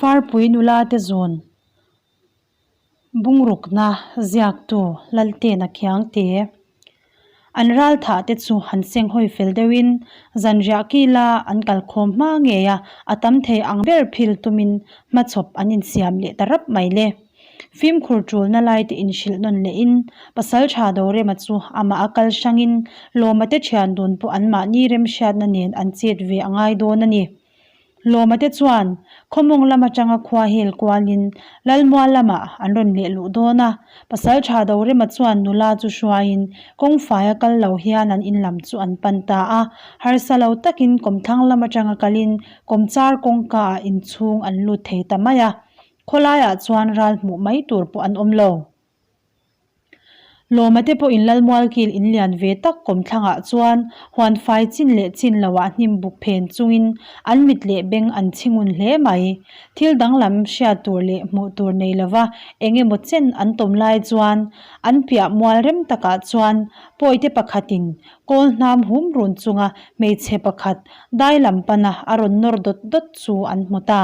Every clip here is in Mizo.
Farpui nula te zawn bungrukna ziaktu Laltena Khiangte. An ral thah te chu han seng hawi fel deuhin zanriah kila an kalkhawm hma ngei a, a tam thei ang ber phil tumin hmachhawp an insiam leh ta rap mai le. Fimkhur tulna lai te inhrilh nawn lehin pasal tha Dorema chu amah a kal hrangin Lawma te thian dun pawh anmahni remhriatna nen an chet ve a ngai dawn a ni. Lawma te chuan khawmawng lam atanga khua hel kualin Lalmual lamah an rawn leh luh dawn a, pasal tha Dorema chuan nula chu hruaiin kawngfai a kal lo hian an in lam chu an pan ta a, harsa lo takin kawmthlang lam atanga kalin kawmchar kawngka ah inchhung an lut thei ta mai a, Khawlaiah chuan ral hmuh mai tur pawh an awm lo. Lawma te pawhin Lalmualkil in lian ve tak kawmthlangah chuan huan fai chin leh chin loah hnim buk phen chungin an mit leh beng an chhi ngun hle mai. Thil danglam hriat tur leh hmuh tur nei lova eng emaw chen an tawm lai chuan an piah mual rem takah chuan pawite pakhatin kawl hnam hum run chunga hmeichhe pakhat dai lam pana a rawn nawr dawt dawt chu an hmu ta.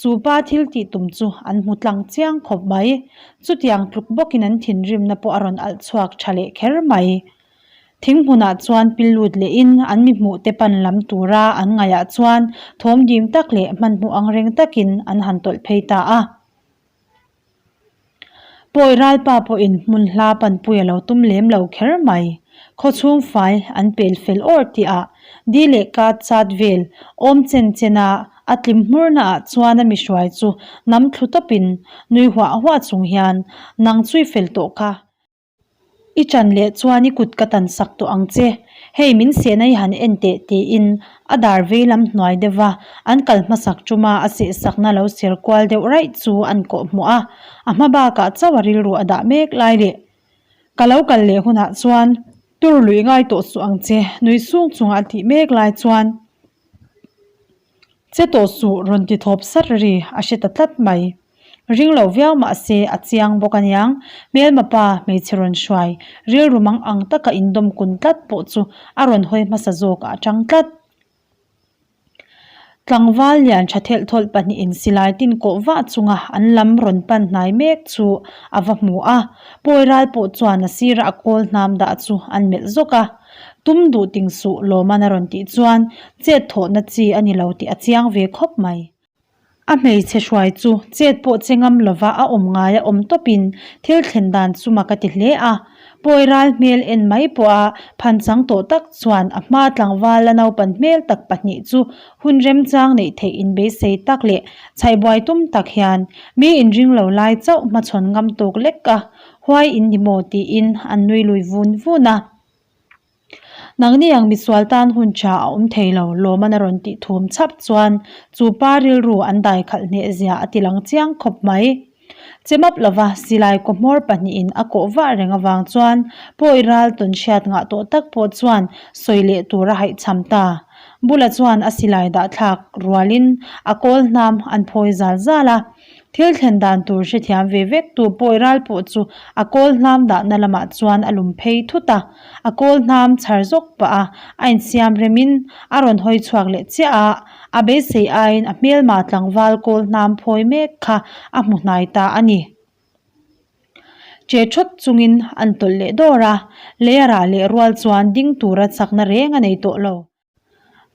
Chu pa thil tih tum chu an hmu tlang chiang khawp mai. Chutiang tluk bawkin an thinrimna pawh a rawn alh chhuak tha leh kher mai. Thing hmunah chuan pil lut lehin an mi hmuh te pan lam tura an ngaihah chuan thawm dim tak leh hmanhmawh angreng takin an han tawlh phei ta a. Pawi ralpa pawhin hmun hla panpui a lo tum lem lo kher mai. Khawchhung fai an pel fel awr tih ah di leh kat chat vel awm chen chen a a tlim hmurna ah chuan a mihruai chu nam thlu tawpin nui huah huah chung hian nang chui fel tawh kha. I ṭan leh chuan i kut ka tan sak tawh ang che, hei min sehna i han en teh tiin a dar vei lam hnuai deuh va, an kal hmasak ṭuma a seh sakna lo ser kual deuh raih chu an kawh hmuh a, a hma bakah chauh a rilru a dah mek lai leh ka lo kal leh hunah chuan tur luih ngai tawh suh ang che nui sung chunga a tih mek lai chuan che tawh suh rawn ti thawp sat ri a hre ta tlat mai. Ring lo viau mah se a chiang bawk aniang. Hmelma pa hmeichhe rawn hruai, rilru mang ang taka indawm kun tlat pawh chu a rawn hawi hmasa zawk ah tang tlat. Tlangval lian tha thelh thawlh pahnihin silai tin kawh vah chunga an lam rawn pan hnai mek chu a va hmu a, pawi ral pawh chuan a sira a kawl hnam dah chu an melh zawk a. Tum duh ting suh Lawman a rawn tih chuan chet thawhna chi a ni lo tih a chiang ve khawp mai. A hmeichhe hruai chu chet pawh che ngam lova a awm ngai a awm tawpin thil thlen dan chu mak a ti hle a. Pawi ral hmel en mai pawha phanchang tawh tak chuan a hma tlangval la naupan hmel tak pahnih chu hun remchang neih theih inbeisei tak leh chhaihbuai tum tak hian mi inring lo lai chauh hmachhawn ngam tawk lek a huai in ni maw tiin an nui lui vun vun a. Nangni ang misual tan hun tha a awm thei lo, Lawman a rawn tih thum chhap chuan chu pa rilru an dai khalh hneh zia a ti lang chiang khawp mai. Che map lova silai kaw hmawr pahnihin a kawh vah reng avang chuan pawi ral tawn hriat ngah tawh tak pawh chuan sawi leh tur a haihchham ta. Bula chuan a silai dah thlak rualin a kawl hnam an phawi zal zal a. Thil thlen dan tur hrethiam ve vek tu pawi ral pawh chu a kawl hnam dahna lamah chuan a lum phei thut a, a kawl hnam chhar zawk pah a, a insiam remin a rawn hawi chhuak leh chiah a, a beisei aiin a hmelma tlangval kawl hnam phawi mek kha a hmu hnai ta a ni. Che thawt chungin an tawlh leh dawr a, lei a rah leh rual chuan ding tura chakna reng a nei tawh lo.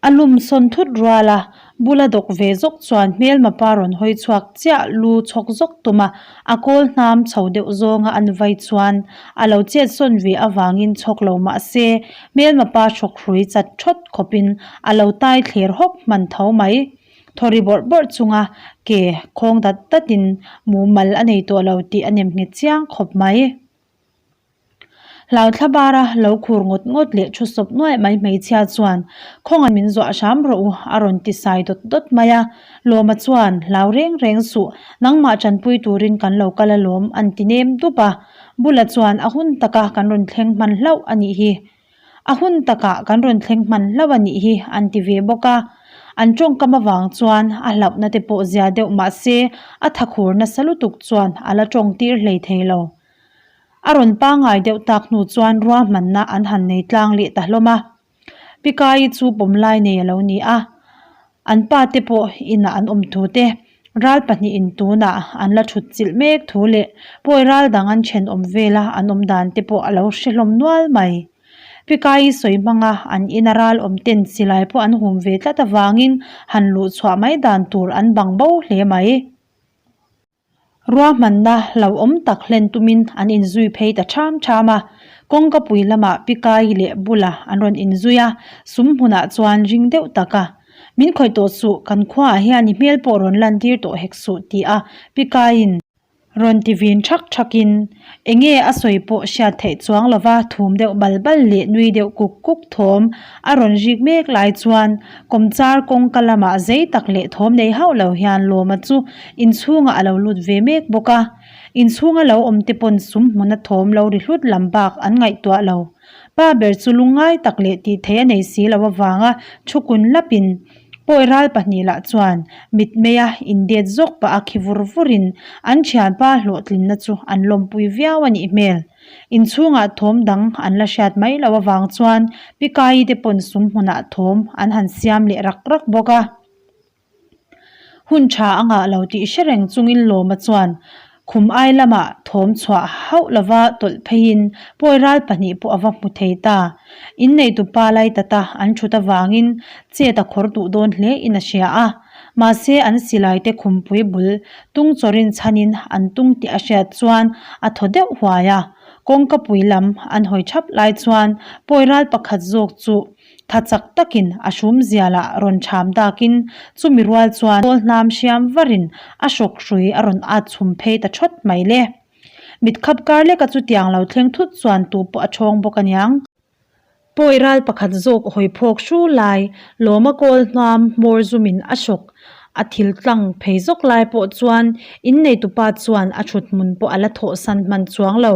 A lum sawn thut rual a, bula dawk ve zawk chuan hmelma pa rawn hawi chhuak chiah lu chhawk zawk tum a, a kawl hnam chho deuh zawnga an vai chuan a lo chet sawn ve avangin chhawk lo mah se hmelma pa hrawk hrui chat thawt khawpin a lo tai thler hawk hman tho mai. Thaw ri bawrh bawrh chunga ke khawng dat datin mumal a nei tawh lo tih a nem nghet chiang khawp mai. Hlauthla bara lo khur ngawt ngawt leh thu sawp nuaih mai hmeichhia chuan khawngaih min zuah hram rawh u a rawn ti sai dawt dawt mai a. Lawma chuan hlau reng reng suh nangmah tanpui turin kan lo kal alawm an ti nem dup a. Bula chuan a hun taka kan rawn thleng hman hlauh a nih hi. A hun takah kan rawn thleng hman hlauh a nih hi an ti ve bawk a. An tawngkam avang chuan a hlauhna te pawh zia deuh mah se a thakhur nasa lutuk chuan a la tawng tir hlei thei lo. A rawn pangngai deuh tak hnu chuan ruahmanna an han nei tlang leh ta hlawm a. Pikaii chu pawm lai nei a lo ni a, an pa te pawh inah an awm thu te, Ral pahnihin tunah an la thut chilh mek thu leh pawi ral dang an thenawm vela an awm dan te pawh a lo hre hlawm nual mai. Pikai sawi hmanga an ina ral awm ten silai pawh an hum ve tlat avangin han luh chhuah mai dan tur an bang bo hle mai. Ruahmanna hlauhawm tak hlen tumin an inzui phei ta ṭham ṭham a, kawngkapui lamah Pikai leh Bula an rawn inzui a, sum hmunah chuan ring deuh tak a, Min khawih tawh suh, kan khuaah hian i hmel pawh rawn lantir tawh hek suh ti a Pikaiin rawn ti vin ṭhak ṭhakin enge a sawi pawh hriat theih chuang lova thum deuh bal bal leh nui deuh kuk kuk thawm a rawn rik mek lai chuan kawmchar kawngka lamah zei tak leh thawm nei hauh lo hian Lawma chu inchhungah a lo lut ve mek bawk a. Inchhunga lo awm te pawn sum hmuna thawm lo ri hlut lam bak an ngaihtuah lo. Pa ber chu lungngai tak leh tih theih a nei si lo avanga thu kun lapin Pawi ral pahnih lah chuan mitmeia indet zawk pah a khi vur vurin an thianpa hlawhtlinna chu an lawmpui viau a nih hmel. Inchhungah thawm dang an la hriat mai loh avang chuan Pikaii te pawn sum hmunah thawm an han siam leh rak rak bawk a. Hun tha a ngah lo tih hre reng chungin Lawma chuan khum ai lamah thawm chhuah hauh lova tawlh pheiin pawi ral pahnih pawh a va hmu thei ta. Inneitupa Laitata an thut avangin chet a khawr duh dawn hle in a hria a. Mahse an silai te khumpui bul tung chawrin chhanin an tung tih a hriat chuan a thaw deuh huai a. Kawngkapui lam an hawi thap lai chuan pawi ral pakhat zawk chu Tha chak takin a hrum zialah rawn chham dakin chumi rual chuan kawl hnam hriam varin a hrawk hrui a rawn at chhum phei ta thawt mai le. Mit khap kar leka chutiang lo thleng thut chuan tu pawh a thawng bawk aniang. Pawi ral pakhat zawk hawi phawk hru lai lawma kawl hnam hmawr zumin a hrawk a thil tlang phei zawk lai pawh chuan inneitupa chuan a thut hmun pawh a la thawhsan hman chuang lo.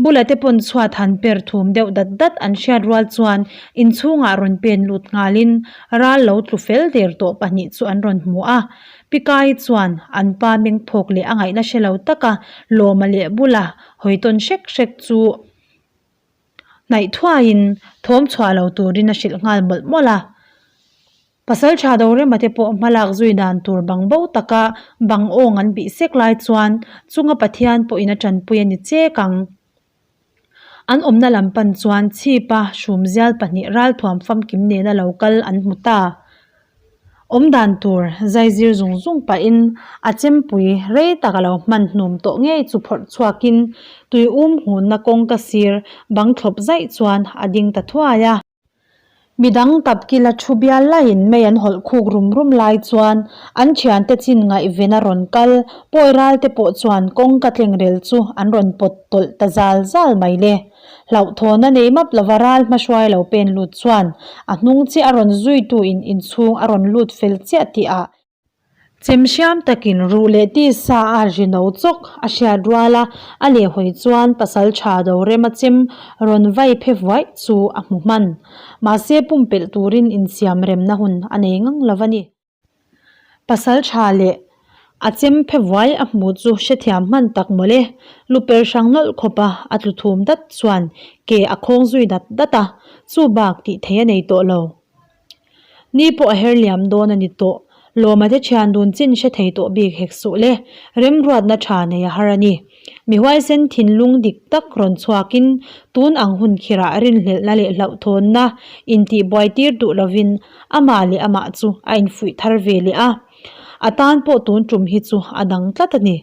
Bula te pawn chhuat han per thum deuh dat dat an hriat rual chuan inchhungah rawn pen lut nghalin ral lo tlu fel der tawh pahnih chu an rawn hmu a. Pikai chuan an pa meng phawk leh a ngaihna hre lo taka Lawma leh Bula hawi tawn hrek hrek chu hnaih thuaiin thawm chhuah lo turin a hrilh nghal mawlh mawlh a. Pasal tha Dorema te pawh hmalak zui dan tur bang bo taka bang awng an bih sek lai chuan chunga Pathian pawhin a tanpui a ni chek ang. An awmna lam pan chuan chhipa hrumzial pahnih ralthuam famkim nena lo kal an hmu ta. Awm dan tur zaizir zung zung pahin a chempui rei tak a lo hman hnum tawh ngei chu phawrh chhuakin tui um hunna kawngka sir bang thlawp zaih chuan a ding ta thuai a. Midang tapkila thu bial laiin mei an hawlh khuk rum rum lai chuan an thiante chin ngaihven a rawn kal, pawi ral te pawh chuan kawngka tlengrel chu an rawn pawt tawlh ta zal zal mai le. Hlauhthawna nei map lova ral hmahruai lo pen lut chuan a hnung chiah a rawn zuitu in inchhung a rawn lut fel chiah tih ah Chem hriam takin ruh leh tisa a ri no chawk a hriat rual a, a lehhawi chuan pasal tha Dorema chem rawn vai phe vuaih chu a hmu hman. Mahse pumpelh turin insiam remna hun a nei ngang lo a ni. Pasal tha leh a chem phe vuai a hmu chu hrethiam hman tak mawle. Lu per hrang nawlh khawp a, a tlu thum dat chuan ke a khawng zui dat dat a, chu bak tih theih a nei tawh lo. Ni pawh a her liam dawn a ni tawh. Lawma te thian dun chin hre thei tawh bik hek suh le. Remruatna tha nei a har a ni. Mi huaisen thinlung dik tak rawn chhuakin tun ang hun khirah rinhlelhna leh hlauhthawnna intihbuai tir duh lovin amah leh amah chu a infuih thar ve leh a. A tan pawh tun tum hi chu a dang tlat a ni.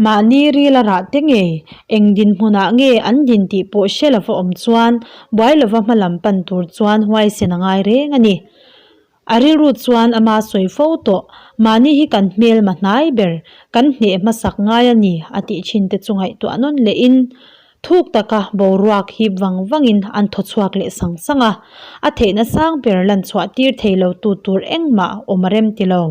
Mahni ril a rah te ngei, eng dinhmunah nge an din tih pawh hre lova awm chuan buai lova hma lam pan tur chuan huaisen a ngai reng a ni. A rilru chuan ama sawi fo tawh, mahni hi kan hmelma hnai ber, kan hneh hmasak ngai a ni a tih thin te chu ngaihtuah nawn lehin thuk taka boruak hip vang vangin an thaw chhuak leh sang sang a, a theihna sang ber lan chhuah tir thei lo tu tur engmah awm a rem ti lo.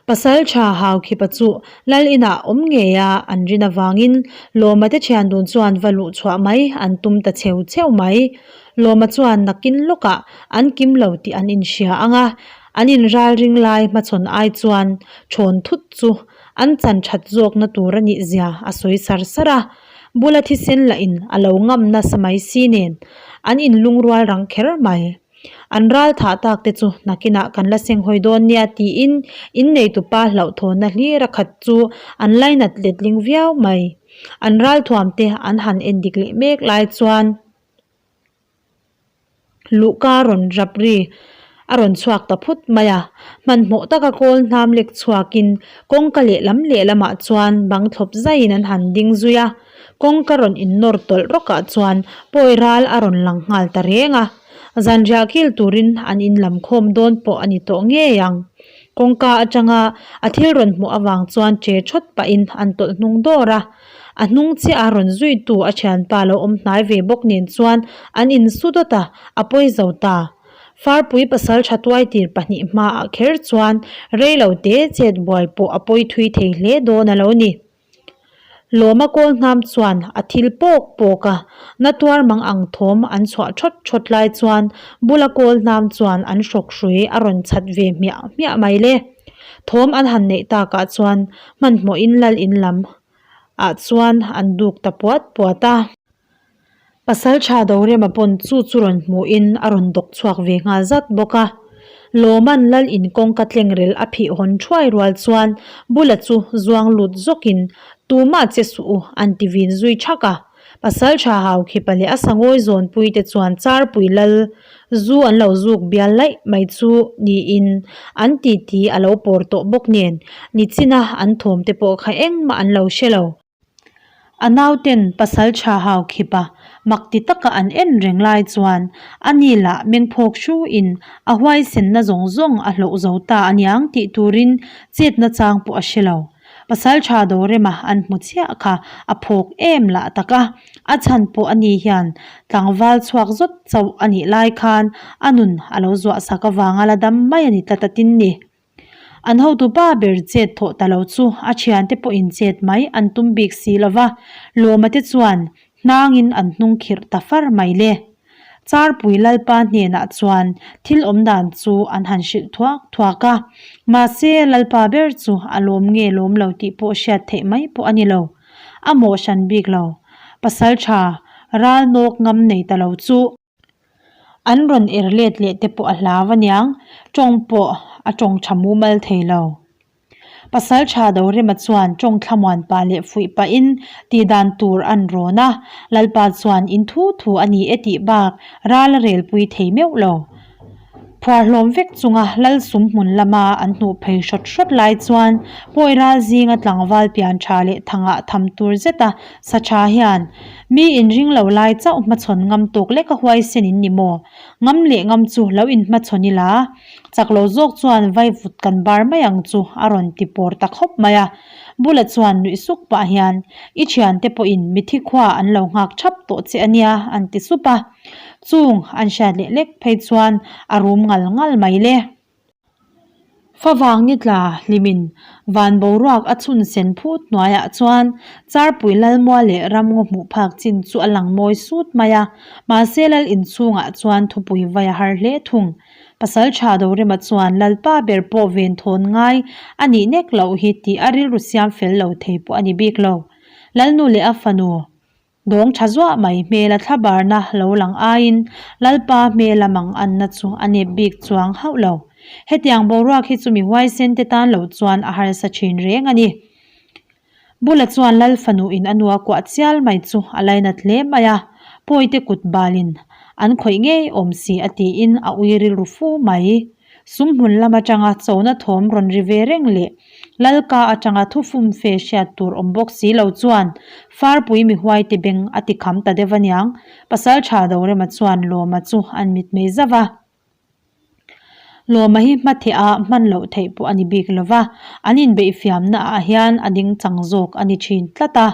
Pasal tha hau khipa chu Lal inah awm ngei a an rin avangin Lawma te thian dun chuan va luh chhuah mai an tum ta cheu cheu mai. Lawma chuan nakin lawkah an kim lo tih an inhria ang a, an inralring lai hmachhawn ai chuan thawn thut chu an chan that zawkna tur a nih zia a sawi sar sar a. Bula thisen lah in a lo ngam nasa mai si nen an inlungrual rang kher mai. An ral thah tak te chu nakinah kan la seng hawi dawn nia tiin inneitupa hlauhthawnna hlir a khat chu an lainat letling viau mai. An ralthuam te an han endik leh mek lai chuan. Luhka rawn rap ri a rawn chhuak ta phut mai a, hmanhmawh taka kawl hnam lek chhuakin kawngka lehlam lehlamah chuan bang thlawp zaiin an han ding zui a, kawngka rawn innawr tawlh rawkah chuan pawi ral a rawn lang nghal ta reng a, zanriah kil turin an inlam khawm dawn pawh a ni tawh ngei ang. Kawngka atanga a thil rawn hmuh avang chuan che thawt pahin an tawlh hnung dawr a. A hnung chiah a rawn zuitu a thianpa lo awm hnai ve bawk nen chuan an insu dawt a, a pawi zo ta. Farpui pasal tha tuaitir pahnih hmaah kher chuan rei lo te chet buai pawh a pawi thui thei hle dawn a lo ni. Lawma kawl hnam chuan a thil pawk pawk a, na tuar mang ang thawm an chhuah thawt thawt lai chuan bula kawl hnam chuan an hrawk hrui a rawn chhat ve hmiah hmiah mai le. Thawm an han neih takah chuan hmanhmawhin lal in lam ah chuan an duk ta puat puat a. Pasal tha Dorema pawn chu chu rawn hmuhin a rawn dawk chhuak ve nghal zat bawk a. Lawman lal in kawngka tlengrel a phih hawn thuai rual chuan Bula chu zuang lut zawkin tumah che suh u an ti vin zui thak a. Pasal tha Haukhipa leh a sangawi zawnpui te chuan Charpui lal zu an lo zuk bial laih mai chu niin an titi a lo pawr tawh bawk nen nichina an thawm te pawh kha engmah an lo hre lo. A nauten pasal tha Haukhipa mak ti taka an en reng lai chuan ani lah mengphawk hruin a huaisenna zawng zawng a hlawh zo ta aniang tih turin chetna chang pawh a hre lo. Pasal tha Dorema an hmu chiah kha a phawk em lah tak a, a chhan pawh a ni hian tlangval chhuak zawt chauh a nih lai khan a nun a lo zuah sak avanga la dam mai a ni tlat a tin ni. An hotu pa ber chet thawh ta lo chu a thiante pawhin chet mai an tum bik si lo va, Lawma te chuan Hnangin an hnung khirh ta far mai le. Charpui Lalpa hnenah chuan thil awm dan chu an han hrilh thuak thuak a. Mahse, Lalpa ber chu a lawm nge lawm lo tih pawh hriat theih mai pawh a ni lo. A mawh hran bik lo. Pasal tha, ral nawk ngam nei ta lo chu. An rawn er let leh te pawh a hlau aniang, tawng pawh a tawng tha mumal thei lo. Pasal tha Dorema chuan tawng thlamuan pah leh fuih pahin tih dan tur an rawn a, Lalpa chuan in thu thu a ni e tih bak ral a relpui thei meuh lo. Phuar hlawm vek chunga Lal sum hmun lama an hnuh phei hrawt hrawt lai chuan pawi ral zinga tlangval pian tha leh thangah tham tur zeta sa tha hian mi inring lo lai chauh hmachhawn ngam tawk leka huaisen in ni maw? Ngam leh ngam chu lo inhmachhawn ila chak lo zawk chuan vaivut kan bar mai ang chu a rawn ti pawr ta khawp mai a. Bula chuan nuih suk pah hian i thiante pawhin mithi khua an lo nghak thap tawh che ania an ti sup a. Chung an hriat leh lek phei chuan a rum ngal ngal mai le. Favang ni tla hlimin van boruak a chhun sen phut hnuaiah chuan Charpui Lalmua leh Ramngaw hmuh phak chin chu a lang mawi sut mai a, mahse lal inchhungah chuan thupui vai a har hle thung. Pasal tha Dorema chuan Lalpa ber pawh venthawn ngai a nih nek loh hi tih a rilru siam fel lo thei pawh a ni bik lo. Lalnu leh a fanu Dawng tha zuah mai hmela thlabarna lo lang aiin Lalpa hmela mang anna chu a nep bik chuang hauh lo. Hetiang boruak hi chu mi huaisen te tan lo chuan a harsa thin reng a ni. Bula chuan Lal fanu in a nua kuah chial mai chu a lainat hle mai a, Pawite kut balin an khawih ngei awm si a tiin a ui rilru fu mai. Sum hmun lam atanga chona thawm rawn ri ve reng leh Lalka atanga thufum fe hriat tur awm bawk si lo chuan Farpui mihuaite beng a ti kham ta deuh aniang, Pasal tha Dorema chuan Lawma chu an mitmei zauh a. Lawma hi hmatheh ah hman loh theih pawh a ni bik lo va, an inbeihfiamna ah hian a ding chang zawk a ni thin tlat a.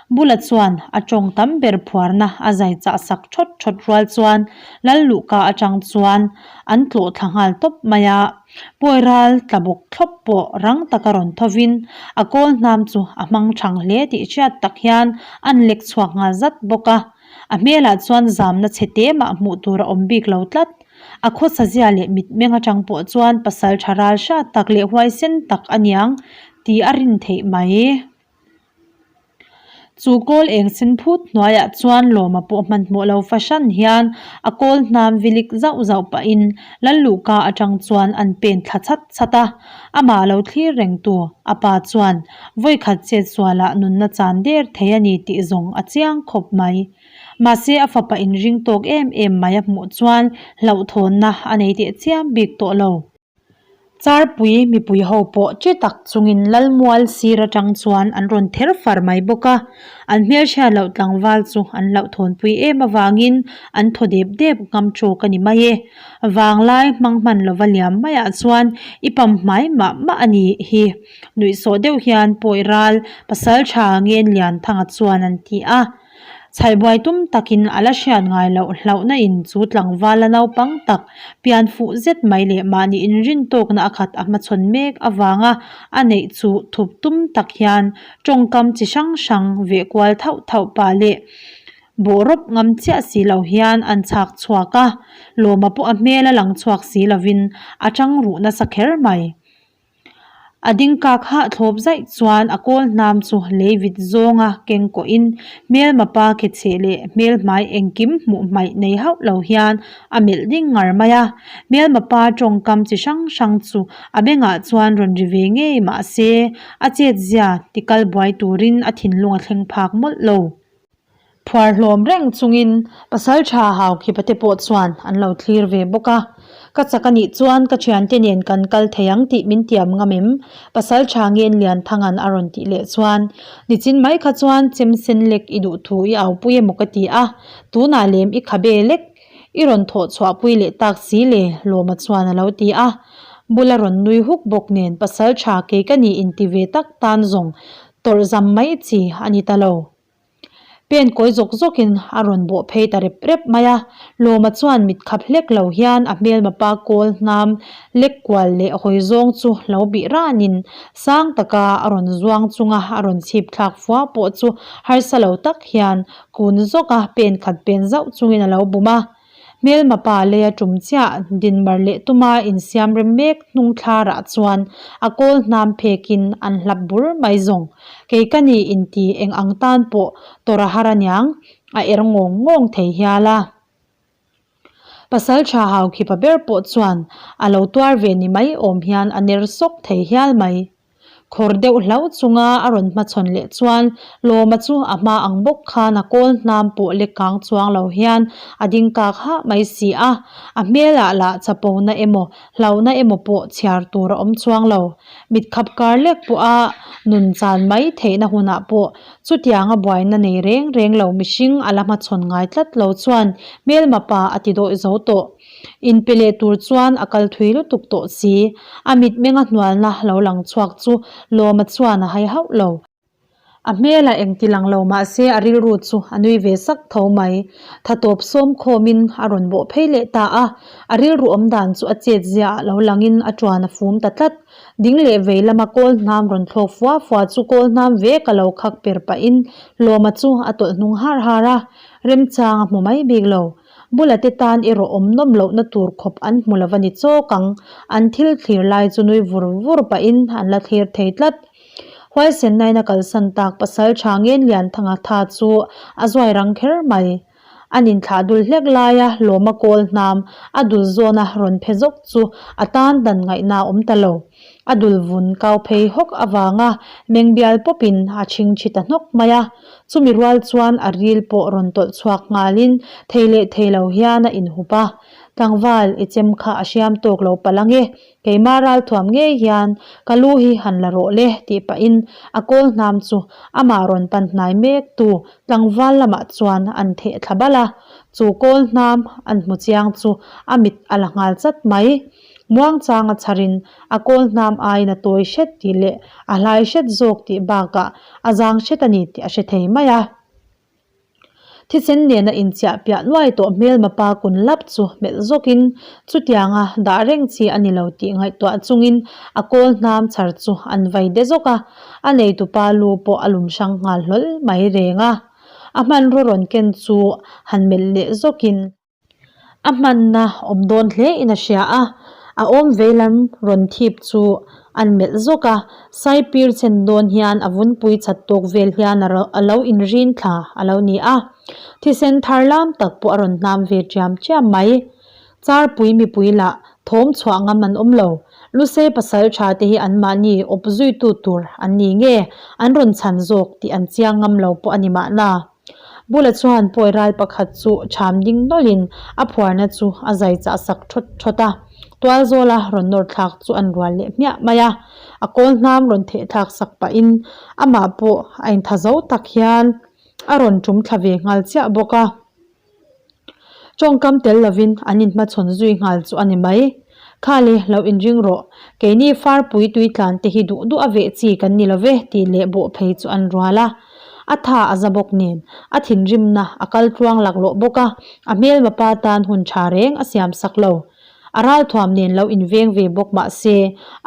Bula chuan a tawng tam ber phuarna a zai chah sak thawt thawt rual chuan Lal luhka atang chuan an tlawh thla nghal tawp mai a. Pawi ral tla bawk thlawp pawh rang taka rawn thovin a kawl hnam chu a hmang thang hle tih hriat tak hian an lek chhuak nghal zat bawk a. A hmelah chuan zamna chhe te mah hmuh tur a awm bik lo tlat. A khawsa zia leh mitmeng atang pawh chuan pasal tha ral hrat tak leh huaisen tak aniang tih a rin theih mai. Chu kawl eng sen phut hnuaiah chuan Lawma pawh hmanhmawh lo fahran hian a kawl hnam vilik zauh zauh pahin Lalluhka atang chuan an pen thla chhat chhat a. Amah lo thlir rengtu a pa chuan vawikhat chetsualah nunna chan der thei a ni tih zawng a chiang khawp mai. Mahse a fapa inring tawk em em mai a hmuh chuan hlauhthawnna a nei teh chiam bik tawh lo. Charpui mipui ho pawh chi tak chungin Lalmual sir atang chuan an rawn ther far mai bawk a, an hmelhriat loh tlangval chu an hlauhthawnpui em avangin an thaw dep dep ngam tawk a ni mai e. Vanglai hmang hman lova liam maiah chuan i pam hmai mah mah a nih hi. Nuihsawh deuh hian pawi ral pasal tha ngen Lianthanga chuan an ti a. Chhaihbuai tum takin a la hriat ngai loh hlauhna in chu tlangval a naupang tak pian fuh zet mai leh mahni inrin tawkna a khat a hmachhawn mek avanga a neih chu thup tum tak hian tawngkam chi hrang hrang veh kual thauh thauh pah leh bawh rawp ngam chiah si lo hian an chhak chhuak a, Lawma pawh a hmel a lang chhuak si lovin a tang ruh nasa kher mai. A ding kak hah thlawp zaih chuan a kawl hnam chu lei vit zawnga keng kawhin hmelma pa ke chheh leh hmel hmai engkim hmuh hmaih nei hauh lo hian a melh ding ngar mai a. Hmelma pa tawngkam chi hrang hrang chu a bengah chuan rawn ri ve ngei mah se a chetzia tikal buai turin a thinlung a thleng phak mawlh lo. Phuar hlawm reng chungin pasal tha hau khipa te pawh chuan an lo thlir ve bawk a. Ka chak a nih chuan ka thiante nen kan kal thei ang tih min tiam ngam em? Pasal tha ngen Lianthanga'n a rawn tih leh chuan, Nichin mai kha chuan chem sen lek i duh thu i aupui emaw ka ti a, tunah lem i khabe lek i rawn thawh chhuahpui leh tak si le, Lawma chuan a lo ti a. Bula rawn nui huk bawk nen pasal tha kei ka ni inti ve tak tan zawng tawrh zam mai chi a ni ta lo. Pen kawi zawk zawkin a rawn bawh phei ta rep rep mai a, Lawma chuan mit khap hlek lo hian a hmelma pa kawl hnam lek kual leh hawi zawng chu lo bih ranin sang taka a rawn zuang chunga a rawn chhip thlak fua pawh chu harsa lo tak hian kun zawka pen khat pen zauh chungin a lo bum a. Hmelma pa leia tum chiah dinmar leh tuma insiam rem mek hnung thlarah chuan a kawl hnam phekin an hlap bur mai zawng. Kei ka ni inti eng ang tan pawh tawrh a har aniang, a er ngawng ngawng thei hial a. Pasal tha hau khipa ber pawh chuan a lo tuar ve ni mai awm hian a ner sawk thei hial mai. Khawr deuh hlau chunga a rawn hmachhawn leh chuan Lawma chu a hma ang bawk khan a kawl hnam pawh lek kang chuang lo hian a ding kak hah mai si a, a hmelah lah chapona emaw hlauhna emaw pawh chhiar tur a awm chuang lo. Mit khap kar lek pawha nun chan mai theihna hunah pawh chutianga buaina nei reng reng lo mihring a la hmachhawn ngai tlat lo chuan hmelma pa a ti dawih zo tawh. Inpe leh tur chuan a kal thui lutuk tawh si. A mitmenga hnualna lo lang chhuak chu Lawma chuan a hai hauh lo. A hmel a engti lang lo mah se a rilru chu a nui ve sak tho mai. Tha tawp sawm khawmin a rawn bawh phei leh ta a. A rilru awm dan chu a chet zia ah lo langin a tuan a fum ta tlat. Ding leh vei lama kawl hnam rawn thlawk fua fua chu kawl hnam ve ka lo khak per pahin Lawma chu a tawlh hnung har har a. Remchang a hmu mai bik lo. Bula te tan erawh awm nawm lohna tur khawp an hmu lo va ni chawk ang. An thil thlir lai chu nui vur vur pahin an la thlir thei tlat. Huaisennain a kalsan tak pasal tha ngen Lianthanga tha chu a zuai rang kher mai. An inthlah dul hlek laia lawma kawl hnam a dul zawna rawn phe zawk chu a tan dan ngaihna a awm ta lo. A dul vun kau phei hawk avanga meng bial pawpin a chhingchhi ta hnawk mai a. Chumi rual chuan a ril pawh rawn tawlh chhuak nghalin thei leh thei lo hian a inhup a. Tlangval, i chem kha a hriam tawk lo palh ange, keimah ralthuam ngei hian ka lu hi han la rawh le tih pahin a kawl hnam chu amah rawn pan hnai mek tu tlangval lamah chuan an theh thla balh a. Chu kawl hnam an hmu chiang chu a mit a la nghal chat mai. Muangchanga chharin a kawl hnam aiin a tawi hret tih leh a hlai hret zawk tih bakah a zang hret a ni tih a hre thei mai a. Thisen nena inchiah piah nuai tawh hmelma pa kun lap chu hmelh zawkin chutianga dah reng chi a ni lo tih ngaihtuah chungin a kawl hnam chhar chu an vai de zawk a, a neitupa lu pawh a lum hrang nghal hlawl mai reng a. A hmanraw rawn ken chu han melh leh zawkin. A hmanna awm dawn hle in a hria a, a awm veilam rawn thip chu An melh zawk a, Saipir chen dawn hian a vunpui chat tawk vel hian a lo inrin thla a lo ni a. Thisen thar lam tak pawh a rawn hnam ve ṭiam ṭiam mai. Charpui mipui lah thawm chhuah ngam an awm lo. Lusei pasal tha te hi anmahni awp zuitu tur an ni nge an rawn chhan zawk tih an chiang ngam lo pawh a ni mahna. Bula chuan pawi ral pakhat chu cham ding nawlhin a phuarna chu a zai chah sak thawt thawt a. Tualzawla rawn nawr thlak chu an rual leh hmiah mai a. A kawl hnam rawn theh thlak sak pahin amah pawh a intha zo tak hian a rawn tum thla ve nghal chiah bawk a. Tawngkam tel lovin an inhmachhawn zui nghal chu a ni mai. Khale, lo inring rawh. Keini farpui tui tlan te hi duh duh a veh chi kan ni lo ve tih leh bawh phei chu an rual a. A tha a za bawk nen, a thinrimna a kal tluang laklawh bawk a, a hmelma pa tan hun tha reng a siam sak lo. A ralthuam nen lo inveng ve bawk mah se,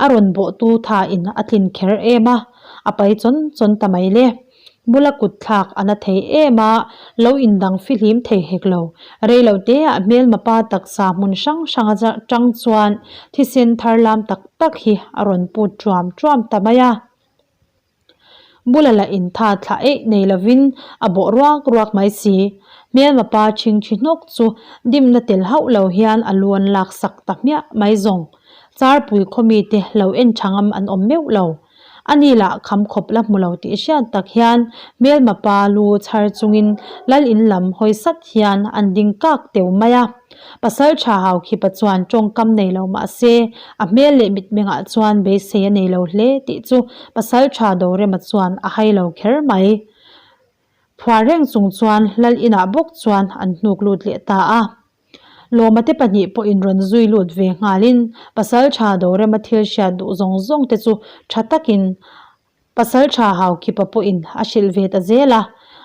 a rawn bawhtu tha in a tlin kher em a, a pai chawn chawn ta mai le. Bula kut thlak a na thei em a, lo indang fihlim thei hek lo. Rei lo te ah hmelma pa taksa hmun hrang hrang atang chuan thisen thar lam tak tak hi a rawn put ṭuam ṭuam ta mai a. Bula lah in tha thlah eih nei lovin a bawh ruak ruak mai si. Hmelma pa ṭhingṭhi hnawk chu dimna tel hauh lo hian a lu an lak sak ta hmiah mai zawng. Charpui khaw mite lo en ṭha ngam an awm meuh lo. Ani lah kham khawp la hmu lo tih hriat tak hian hmelma pa lu chhar chungin lal in lam hawi sat hian an ding kak teu mai a. Pasal tha hau khipa chuan tawngkam nei lo mah se a hmel leh mitmengah chuan beisei a nei lo hle tih chu pasal tha Dorema chuan a hai lo kher mai. Phuar reng chung chuan lal inah bawk chuan an hnuk lut leh ta a. Lawma te pahnih pawhin rawn zui lut ve nghalin Pasaltha Dorema thil hriat duh zawng zawng te chu tha takin Pasaltha Haukhipa pawhin a hrilh ve ta zel a.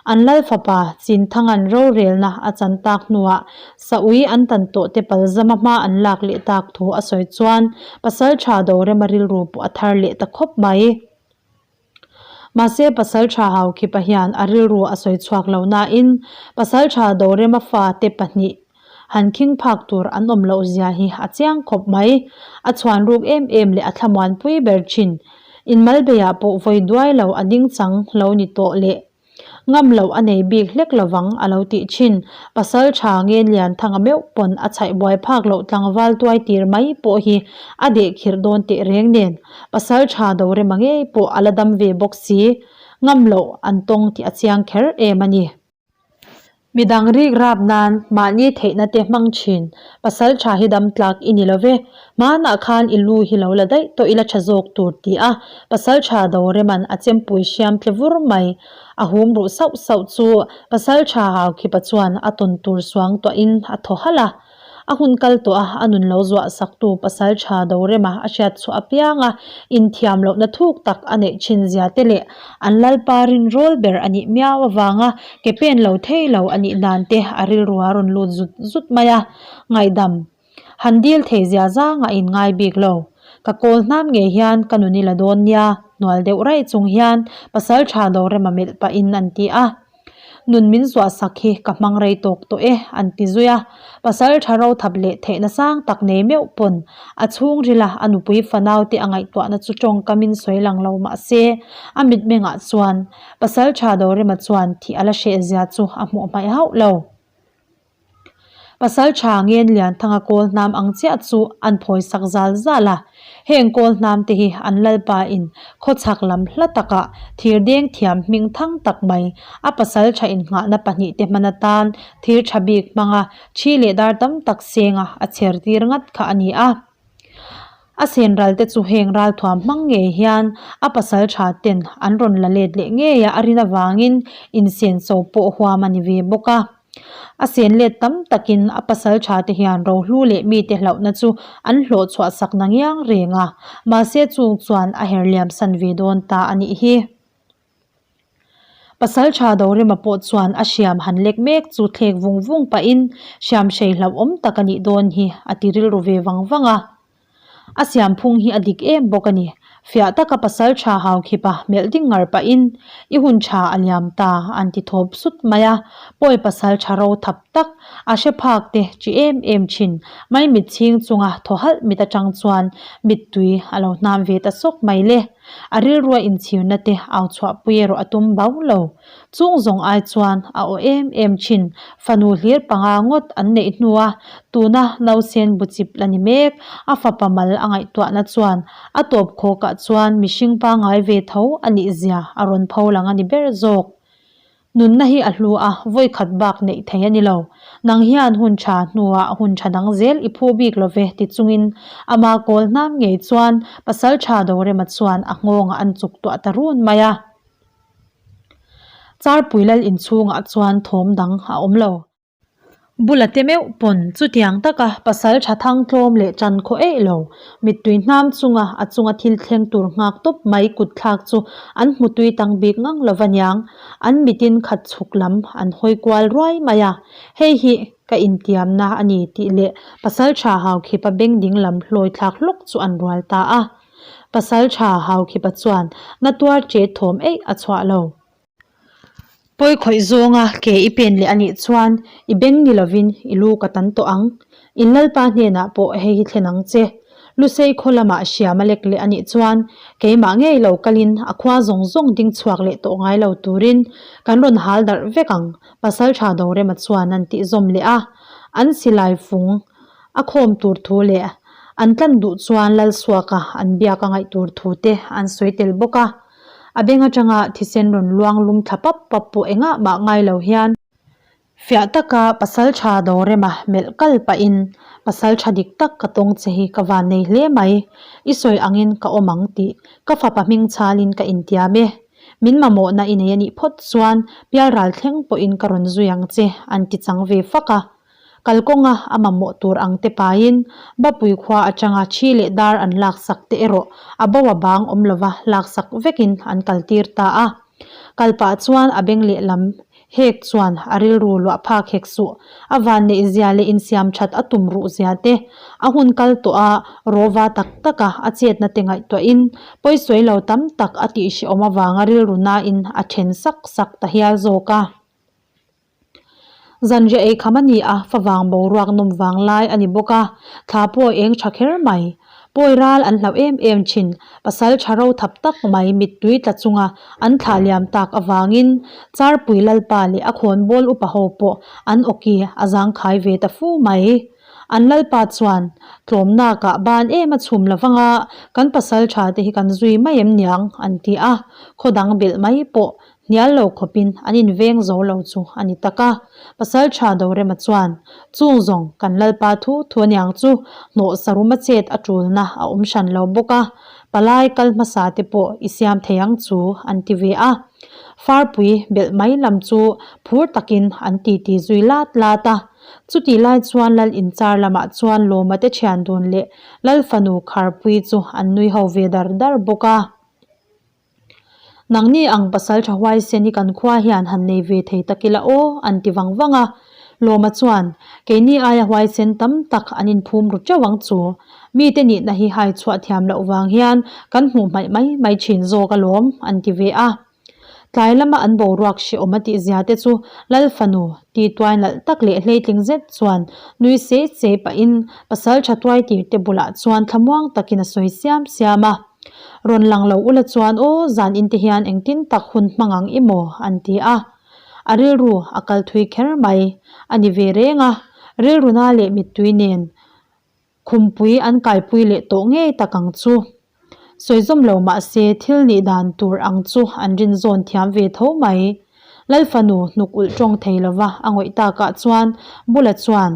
An lal fapa Chinthanga'n rorelna a chan tak hnuah Saui an tan tawh te palzama hma an lak leh tak thu a sawi chuan Pasaltha Dorema rilru pawh a thar leh ta khawp mai. Mahse, Pasalṭha Haukhipa hian a rilru a sawi chhuak lo nain Pasalṭha Dorema fate pahnih han khing phak tur an awm loh zia hi a chiang khawp mai. A chhuan ruk em em leh a thlamuanpui ber thin. Inmalbeiah pawh vawi duai lo a ding chang lo ni tawh leh Ngam loh a nei bik hlek lovang a lo tih thin. Pasal tha nge Lianthanga meuh pawn a chhaih buai phak loh tlangval tuai tir mai pawh hi a deh khirh dawn teh reng nen. Pasal tha Dorema ngei pawh a la dam ve bawk si. Ngam loh an tawng tih a chiang kher em a ni. Midang rik rap nan mahni theihna te hmang thin. Pasal tha hi dam tlak i ni lo ve. Hmanah khan i lu hi lo la daih tawh ila tha zawk tur ti a pasal tha Doreman a chempui hriam tle vur mai. A hum ruh sauh sauh chu pasal tha Haukhipa chuan a tawn tur suang tuahin a thaw halh a. A hun kal tawh a, a nun lo zuah saktu pasal tha Dorema a hriat chhuah apiang a, inthiam lohna thuk tak a neih thin zia te leh an lalpa rinrawl ber a nih miau avanga ke pen lo thei lo a nih dan te a rilru a rawn lut zut zut mai a. Ngaihdam han dil thei zia zangah a inngai bik lo. Ka kawl hnam ngei hian ka nun i la dawn nia, hnual deuh raih chung hian pasal tha Dorema melh pahin an ti a. Nun min zuah sak hi ka hmang rei tawk tawh e, an ti zui a. Pasal tha ro thap leh theihna sang tak nei meuh pawn a chhungrila a nupui fanau te a ngaihtuahna chu tawngkamin sawi lang lo mah se, a mitmengah chuan pasal tha Dorema chuan thih a la hreh zia chu a hmuh hmaih hauh lo. Pasal tha ngen Lianthanga kawl hnam ang chiah chu an phawi sak zal zal a. Heng kawl hnam te hi an lalpa in khawchhak lam hla takah thir deng thiam hming thang tak mai a pasal tha innghahna pahnih te hman atan thir tha bik hmanga thi leh dar tam tak senga a chher tir ngat kha a ni a. A sen ral te chu heng ralthuam hmang ngei hian a pasal tha ten an rawn la let leh ngei a, a rin avangin insenso pawh huam a ni ve bawk a. A sen let tam takin a pasal tha te hian rohlu leh mite hlauhna chu an hlawh chhuah sak na ngiang reng a, mahse chung chuan a her liam san ve dawn ta a nih hi. Pasal tha Dorema pawh chuan a hriam han lek mek chu thlek vung vung pahin hriam hrei hlauhawm tak a nih dawn hi a ti rilru ve vang vang a. A siam phung hi a dik em bawk a ni. Fiah taka pasalṭha haukhipa melh ding ngar pahin, I hun ṭha a liam ta, an ti thawp sut mai a. Pawi pasalṭha ro thap tak, a hre phak te chi em em thin. Maimit chhing chunga thaw halh mit atang chuan mittui a lo hnam ve ta sawk mai le. A rilrua inchhirna te au chhuahpui erawh a tum bau lo. Chung zawng ai chuan a aw em em thin. Fanu hlir panga ngawt an neih hnua tuna nausen bu chip la ni mek. A fapa mal a ngaihtuahna chuan a tawp khawkah chuan mihring pangngai ve tho a nih zia a rawn pho lang a ni ber zawk. Nunna hi a hlu a, vawi khat bak neih thei a ni lo. Nang hian hun tha hnuah hun tha dang zel i phu bik lo ve ti chungin ama kawl hnam ngei chuan pasal tha Dorema chuan a nghawngah an chuk tuah ta run mai a. Charpui lal inchhungah chuan thawm dang a awm lo. Bula te meuh pawn chutiang taka pasal tha thang tlawm leh tan khaw eih lo, mittui hnam chunga a chunga thil thleng tur nghak tawp mai kut thlak chu an hmu tui tang bik ngang lo va niang, an mitin khat chhuk lam an hawi kual ruai mai a, hei hi ka intiamna a ni tih leh pasal tha Haukhipa beng ding lam hlawi thlak hlawk chu an rual ta a. Pasal tha Haukhipa chuan na tuar che thawm eih a chhuah lo. Pawi khawih zawnga ke i pen leh a nih chuan i beng ni lovin i lu ka tan tawh ang. In Lalpa hnenah pawh hei hi thlen ang che. Lusei khaw lamah hriam a lek leh a nih chuan keimah ngei lo kalin a khua zawng zawng ding chhuak leh tawh ngai lo turin kan rawn hal darh vek ang, Pasal tha Dorema chuan an tih zawm leh a. An silai fung a khawm tur thu leh an tlan duh chuan Lalsuaka an biak a ngaih tur thu te an sawi tel bawk a. A beng atanga thisen rawn luang lum thla pap pap pawh engah mah ngai lo hian fiah taka pasal tha Dorema melh kal pahin pasal tha dik tak ka tawng che hi ka van nei hle mai, i sawi angin ka awm ang tih ka fapa hming chhalin ka intiam e. Min mamawhna i nei a nih phawt chuan pialral thleng pawhin ka rawn zui ang che an ti chang ve fak a. Kalkawnga a mamawh tur ang te paiin Bapui khua atanga thi leh dar an laksak te erawh a bo a bang awm lova laksak vekin an kaltir ta a. Kal pah chuan a beng lehlam hek chuan a rilru luah phak hek suh. A vanneih zia leh insiam that a tum ruh zia te, a hun kal tawh a rawva tak taka a chetna te ngaihtuahin pawisawi lo tam tak a tihhrehawm avanga rilru nain a then sak sak ta hial zawk a. Zanriah ei kham a ni a, favang boruak nawm vang lai a ni bawk a, thla pawh a eng tha kher mai. Pawi ral an hlauh em em thin, pasal tha ro thap tak mai mittui tla chunga an thlah liam tak avangin Charpui Lalpa leh a khawnbawl upa ho pawh an awki a zangkhai ve ta fu mai. An Lalpa chuan, Tlawmnakah ban em a chhum lo vang a, kan pasal tha te hi kan zui mai em niang? an ti a, khaw dang belh mai pawh Hnial lo khawpin an inveng zo lo chu a ni tak a. Pasal tha Dorema chuan, Chung zawng kan Lalpa thu thu aniang chu hnawh sarum a chet a tulna a awm hran lo bawk a, palai kal hmasa te pawh i siam thei ang chu an ti ve a. Farpui belh mai lam chu phur takin an titi zui lat lat a. Chutih lai chuan Lal inchar lamah chuan Lawma te thian dun leh Lal fanu Kharpui chu an nui ho ve dar dar bawk a. Nangni ang pasal tha huaisen hi kan khua hian han nei ve thei tak ila aw, an ti vang vang a. Lawma chuan, Keini aia huaisen tam tak an inphum ru teuh ang chu. Mite nihna hi hai chhuah thiam loh vang hian kan hmuh hmaih mai mai thin zawk alawm, an ti ve a. Tlai lama an boruak hrehawm a tih zia te chu Lal fanu ti tuai nalh tak leh hleitling zet chuan nui sei sei pahin pasal tha tuai tir te bulah chuan thlamuang takin a sawi siam siam a. Rawn lang lo ula chuan aw zan in te hian engtin tak hun hmang ang i maw? an ti a. A rilru a kal thui kher mai. A ni ve reng a, rilruna leh mittui nen khumpui an kaipui leh tawh ngei tak ang chu. Sawi zawm lo mah se thil nih dan tur ang chu an rin zawn thiam ve tho mai. Lal fanu hnuk ulh tawng thei lova a ngawih takah chuan Bula chuan,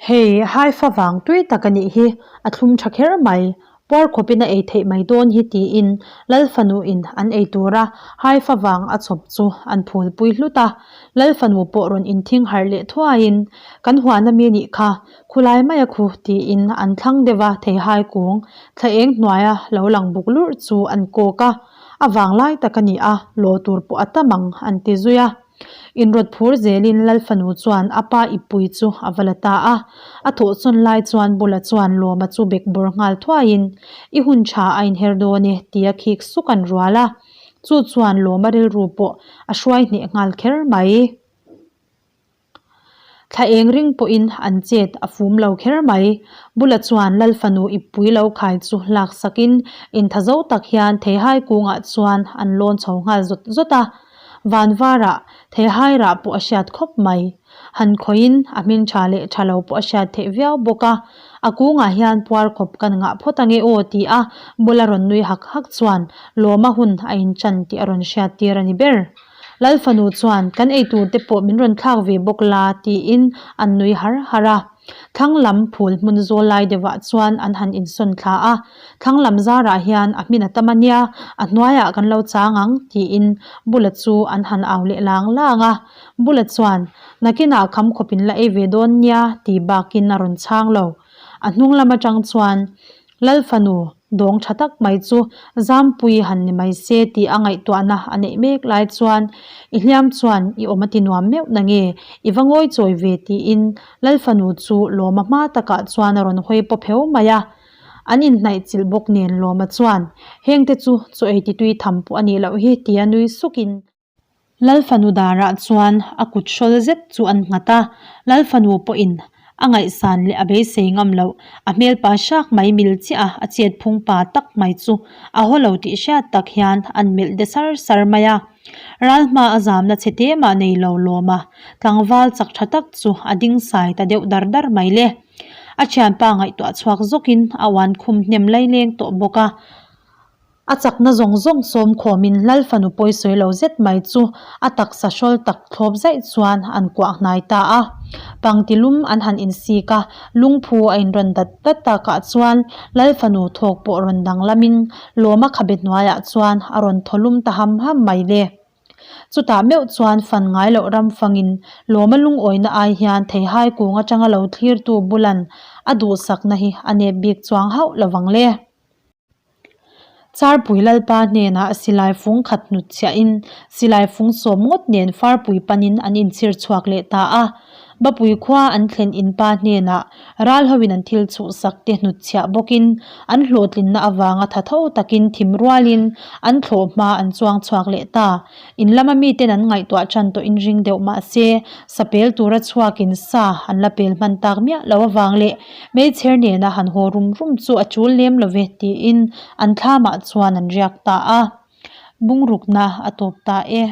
Hei, haifa vang tui tak a nih hi, a thlum tha kher mai. Puar khawpin a ei theih mai dawn hi tiin Lal fanuin an ei tura haifa vang a chhawp chu an phulpui hlut a. Lal fanu pawh rawn inthing harh leh thuaiin, Kan huan ami nih kha, khulai mai a khu tiin an thlang deuh a theihai kung thla eng hnuaia lo lang buk lurh chu an kawk a. A vang lai tak a ni a, law tur pawh a tam ang an ti zui a. Inrawt phur zelin Lal fanu chuan a pa ippui chu a va la ta a. A thawhsawn lai chuan Bula chuan Lawma chu bek bawr nghal thuaiin, I hun tha a inher dawn e, tia khik suk an rual a. Chu chuan Lawma rilru pawh a hruai hneh nghal kher mai. Thla eng ring pawhin an chet a fum lo kher mai. Bula chuan Lal fanu ippui lo khai chu lak sakin intha zo tak hian theihai kungah chuan an lawn chho nghal zawt zawt a. Van varah theihai rah pawh a hriat khawp mai. Han khawihin a hming tha leh tha lo pawh a hriat theih viau bawk a. A kungah hian puar khawp kan ngah phawt ange aw ti a Bula rawn nui hak hak chuan lawma hun a inchan tih a rawn hriat tir a ni ber. Lal fanu chuan, Kan eitur te pawh min rawn thlak ve bawk la, tiin an nui har har a. Thlang lam phul hmun zawl lai deuhah chuan an han insawn thla a. Thlang lam zarah hian a hmin a tam a nia, a hnuaiah kan lo chang ang, tiin Bula chu an han au leh lang lang a. Bula chuan, Nakinah kham khawp in la ei ve dawn nia, ti bakin a rawn chhang lo. A hnung lam atang chuan, Lal fanu dawng tha tak mai chu Zampui han ni mai se tih a ngaihtuahna a neih mek lai chuan i hliam chuan i awm a ti nuam meuh na nge i va ngawi chawi ve tiin Lal fanu chu lawma hma takah chuan a rawn hawi paw pheu mai a. An inhnaih chilh bawk nen lawma chuan hengte chu chaw ei titui tham pawh a nih loh hi tia nui sukin Lal fanu darah chuan a kut hrawl zet chu an nghat a, Lal fanu pawhin a ngaihsan leh a beisei ngam loh, a hmel pa hrak mai mil chiah a, a chet phung pa tak mai chu a haw lo tih hriat tak hian an melh de sar sar mai a. Ral hma a zamna chhe te mah nei lo lawm a, tlangval chak tha tak chu a ding sai ta deuh dar dar mai le. A thianpa ngaihtuah chhuak zawkin a uan khum hnem laileng tawh bawk a. A chakna zawng zawng sawm khawmin Lal fanu pawisawi lo zet mai chu a taksa hrawl tak thlawp zaih chuan an kuah hnai ta a. Pangti lum an han insik a, lungphu a inrawn dat dat takah chuan Lal fanu thawk pawh rawn danglamin Lawma khabe hnuaiah chuan a rawn thaw lum ta ham ham mai le. Chutah meuh chuan fan ngai loh ram fangin Lawma lungawina ai hian theihai kung atanga lo thlirtu bulan a duhsakna hi a nep bik chuang hauh lovang le. Charpui Lalpa hnenah silai fung khat hnut chhiahin silai fung sawm ngawt nen farpui panin an inchhir chhuak leh ta a. Bapui khua an thlen inpa hnenah ral hoin an thil chhuhsak te hnut chhiah bawkin an hlawhtlinna avanga tha tho takin thim rualin an thlawh hma an chuang chhuak leh ta. In lama miten an ngaihtuah tan tawh inring deuh mah se, sa pel tura chhuakin sa an la pel hman tak miah lo avang leh meichher nena han haw rum rum chu a tul lem lo ve tiin an thlamah chuan an riak ta a. Bungrukna a tawp ta e.